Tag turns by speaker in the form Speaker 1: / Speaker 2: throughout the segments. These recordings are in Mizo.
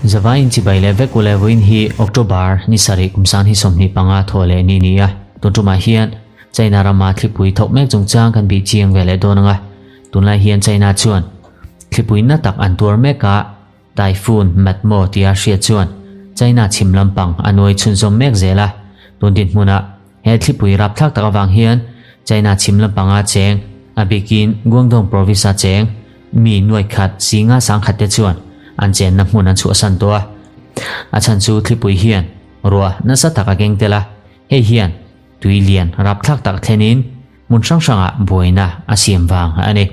Speaker 1: Zavai inchibai leh vek ule vawiin hi October ni sarih kum sang hi 25 thaw leh ni ni a. Tun tumah hian China rama thlipui thawk mek chungchang kan bih chiang ve leh dawn ang a. Tunlai hian China chuan thlipui na tak an tuar mek a, Typhoon Matmo tia hriat chuan China chhim lampang a nuai chhunzawm mek zel a. Tun dinhmunah he thlipui rapthlak tak avang hian China chhim lampanga cheng, a bikin Guangdong province-a cheng mi nuai khat singa sangkhat te chuan an chenna hmun an chhuahsan tawh a. A chhan chu thlipui hian ruah nasa tak a keng tel a, hei hian tui lian rapthlak tak thlenin hmun hrang hrangah buaina a siam vang a ni.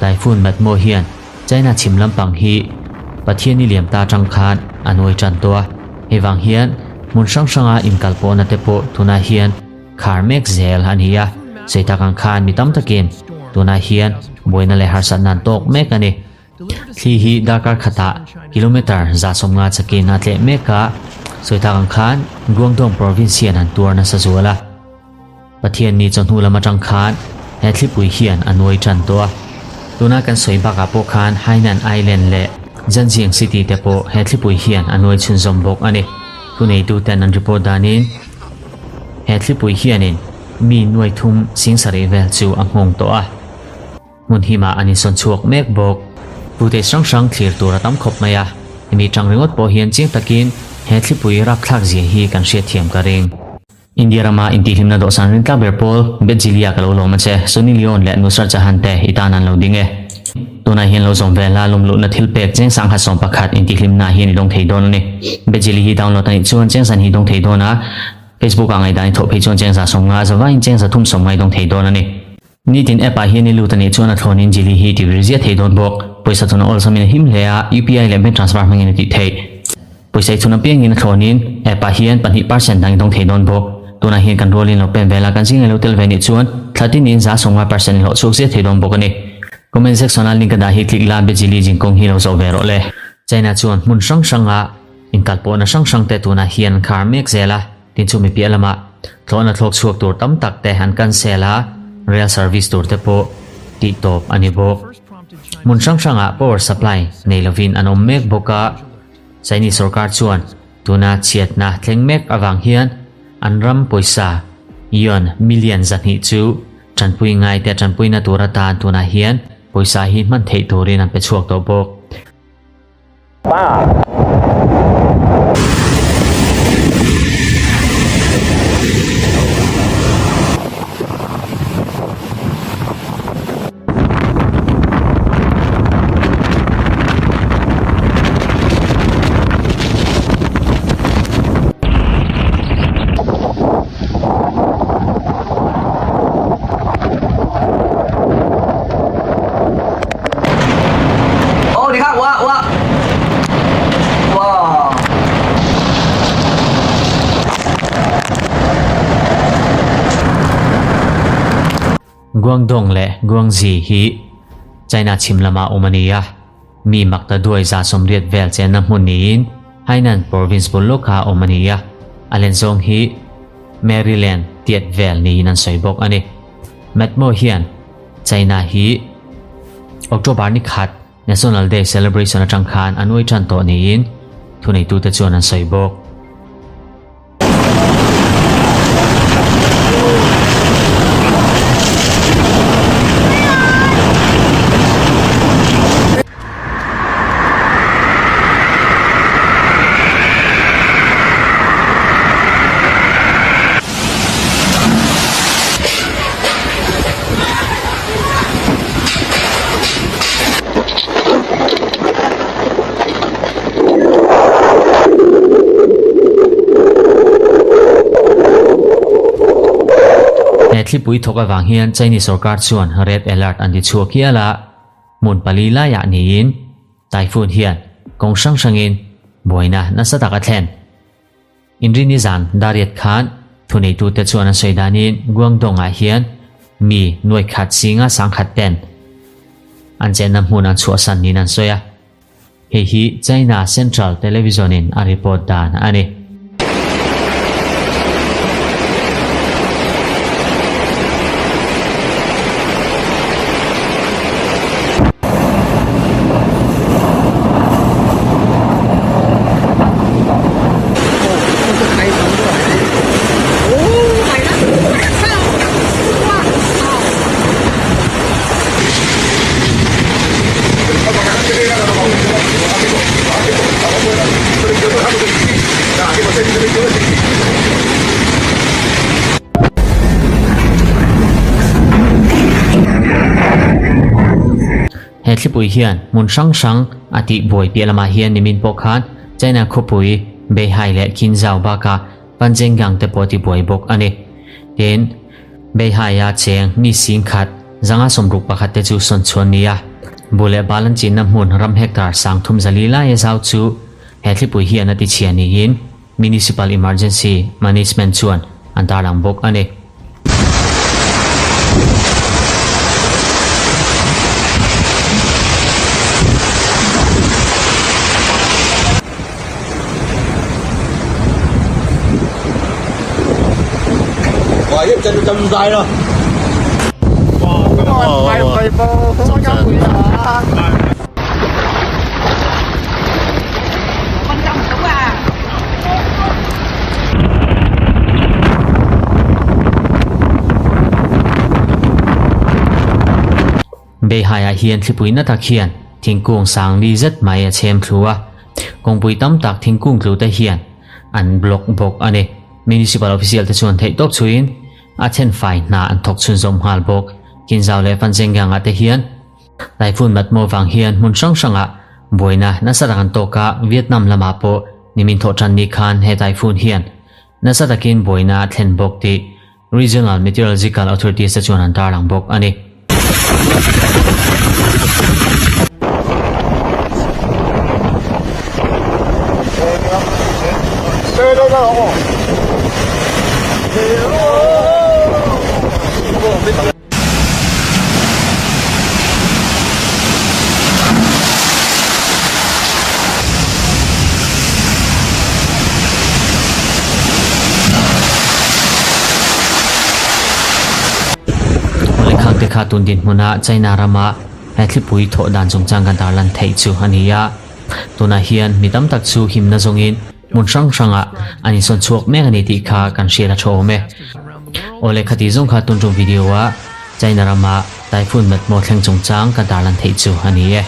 Speaker 1: Typhoon Matmo hian China chhim lampang hi Pathiani liam ta atang khan a nuai tan tawh a, hei vang hian hmun hrang hranga inkalpawhna te pawh tunah hian khar mek zel a ni a, sawi tak ang khan mi tam takin tunah hian buaina leh harsatna an tawk mek a ni. Thli hi darkar khatah kilometre 150 chakin a tleh mek a, sawi tak ang khan Guangdong province hian an tuar nasa zual a. Pathianni chawhnu lam atang khan he thlipui hian a nuai tan tawh a. Tuna kan sawi bakah pawh khan Hainan Island leh Zhanjiang City te pawh he thlipui hian a nuai chhunzawm bawk a ni. Thuneituten an report danin he thlipui hianin mi nuai thum sing sarih vel chu a nghawng tawh a. Hmun himah an insawn chhuak mek bawk. Footage hrang hrang thlir tur a tam khawp mai a, hemi tang ringawt pawh hian chiang takin he thlipui rapthlak zia hi kan hriatthiam ka ring. India rama intihhlimna dawhsan rintlak ber pawl Bedzillia ka lo lawm a che, Sunny Leone leh Nusrat Jahan te i tan an lo ding e. Tunah hian lo zawm ve la lawmluhna thil pek cheng sangha 11 intihhlimna hian i dawng thei dawn a ni. Bedzilli hi download a nih chuan cheng san hi dawng thei dawn a, Facebook ah ngaihdan i thawh phei chuan cheng 150 zavaiin cheng 350 i dawng thei dawn a ni. Nitin app ah hian i lut a nih chuan a thlawnin Jili hi ti vir ziah thei dawn bawk. Pawisa chhun a awlsamin a him hle a, UPI leh bank transfer hmangin a tih theih. Pawisa i chhun apiangin a thlawnin app ah hian pahnih percent dang i dawng thei dawn bawk. Tunah hian kan rualin lo pen vel a, kan zinga lo tel ve nih chuan thla tinin 50% i hlawh chhuak ziah thei dawn bawk a ni. Comment section a link a dah hi click la, Bejili zingkawng hi lo zawh ve rawh le. China chuan hmun hrang hranga inkalpawhna hrang hrang te tunah hian an khar mek zel a. Tin chu mi piah lamah thlawhna thlawk chhuak tur tam tak te an cancel a, rail service tur te pawh tih tawp a ni bawk. Hmun hrang hrangah power supply nei lovin an awm mek bawk a, Chinese sorkar chuan tuna chhiatna thleng mek avang hian an ram pawisa yuan million 200 chu tanpui ngai te tanpuina tur atan tunah hian pawisa hi hman theih turin an pe chhuak tawh bawk.
Speaker 2: 哦，你看我我哇
Speaker 1: ！Guangdong leh Guangxi hi China chhim lama awm a ni a, mi makta duai 80 vel chenna hmun niin Hainan province bul lawka awm a ni a, a len zawng hi Maryland tiat vel niin an sawi bawk a ni. Matmo hian China hi October ni khat National Day celebration atang khan an ui tan tawh niin thuneitute chuan an sawi bawk. He thlipui thawk avang hian Chinese sorkar chuan red alert an ti chhuak hial a, hmun pali laiah niin typhoon hian kawng hrang hrangin buaina nasa tak a thlen. Inrini zan Dariat khan thuneitute chuan an sawi danin Guangdong-ah hian mi nuai khat zinga sangkhat ten an chenna hmun an chhuahsan niin an sawi a. Hei hi China Central Television in a report dan a ni. He thlipui hian hmun hrang hrang a tih buai piah lamah hian nimin pawh khan China khawpui Beihai leh Qinzhou bakah Panjenggang te pawh a ti buai bawk a ni. Tin, Beihai-a cheng mi sing khat zanga 61 te chu sawn chhuan ni a, bu leh bal an chinna hmun ram hectare 30 zali laia zau chu he thlipui hian a ti chhia niin Municipal Emergency Management chuan an tarlang bawk a ni. Beihaiah hian thlipui na tak hian thingkung sang li zet mai a chhem thlu a, kawngpui tam tak thingkung tlu te hian an block bawk a ni. Municipal official te chuan theihtawp chhuiin a thenfai hna an thawk chhunzawm nghal bawk. Kinzau leh Fanchenggang ah te hian Typhoon Matmo vang hian hmun hrang hrangah buaina nasa tak an tawk a, Vietnam lamah pawh nimin thawh tan ni khan he typhoon hian nasa takin buaina a thlen bawk tih Regional Meteorological Authorities te chuan an tarlang bawk a ni. Awlekhak te kha tun dinhmuna China rama he thlipui thawh dan chungchang kan tarlan theih chu a ni a. Tunah hian mi tam tak chu himna zawngin hmun hrang hrangah an insawn chhuak mek a ni tih kha kan hriat a tha awm e. Awle khati zawng kha tun tum video-ah China rama Typhoon Matmo thleng chungchang kan tarlan theih chu a ni e.